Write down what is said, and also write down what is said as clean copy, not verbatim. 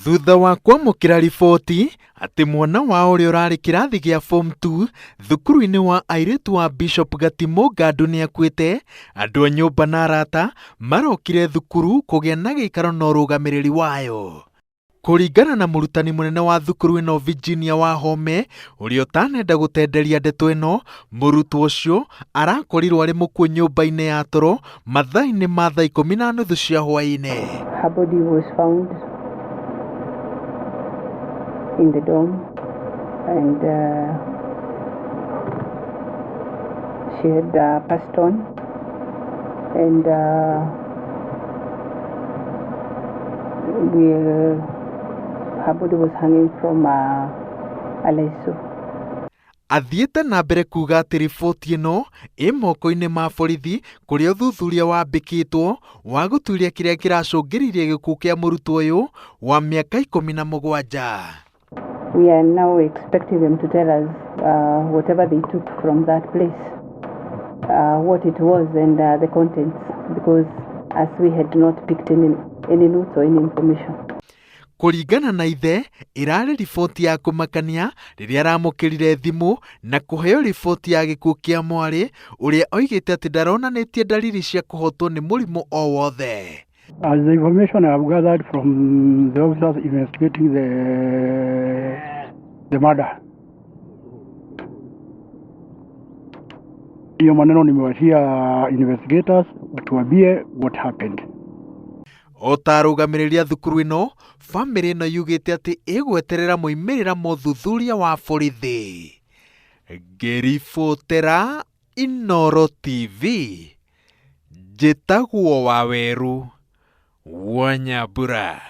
Thutha wa kwamũkĩra riboti atĩ mwana wao ũrĩa ũrarĩ kĩrathi gĩa form 2 thukuru-inĩ wa airĩtu wa Bishop Gatimũ Ngandu nĩakuĩte, andũ a nyũmba na arata marokire thukuru kũgĩa na gĩikaro na ũrũgamĩrĩri wayo. Kũringana na mũrutani mũnene wa thukuru ĩno Virginia Wahome, ũrĩa ũtanenda gũtenderia ndeto ĩno, mũrutwo ũcio arakorirwo arĩ mũkuũ nyũmba-inĩ ya toro mathaa-inĩ ma thaa ikũmi na nuthu cia hwaĩ-inĩ. Her body was found in the dorm and she had passed on and her body was hanging from a lasso. Athiĩte na mbere kuuga atĩ riboti ĩno ĩ moko-inĩ ma borithi kũrĩa ũthuthuria wambĩkĩtwo wa gũtuĩria kĩrĩa kĩracũngĩrĩirie gĩkuũ kĩa mũrutwo ũyũ wa mĩaka 17. We are now expecting them to tell us whatever they took from that place, what it was and the contents, because as we had not picked any notes or any information. Kũringana na ithe, ĩrarĩ riboti ya kũmakania rĩrĩa aramũkĩrire thimũ na kũheo riboti ya gĩkuũ kĩa mwarĩ ũrĩa oigĩte atĩ ndaronanĩtie ndariri cia kũhotwo nĩ mũrimũ o wothe. As the information I have gathered from the officers investigating the murder, hiyo maneno nimewachia investigators watuambie what happened. O ta arũgamĩrĩri a thukuru ĩno, bamĩrĩ ĩno yugĩte atĩ ĩgweterera moimĩrĩra ma ũthuthuria wa borithi. Ngĩribotera Inooro TV, njĩtagwo Wawerũ wa Nyambura.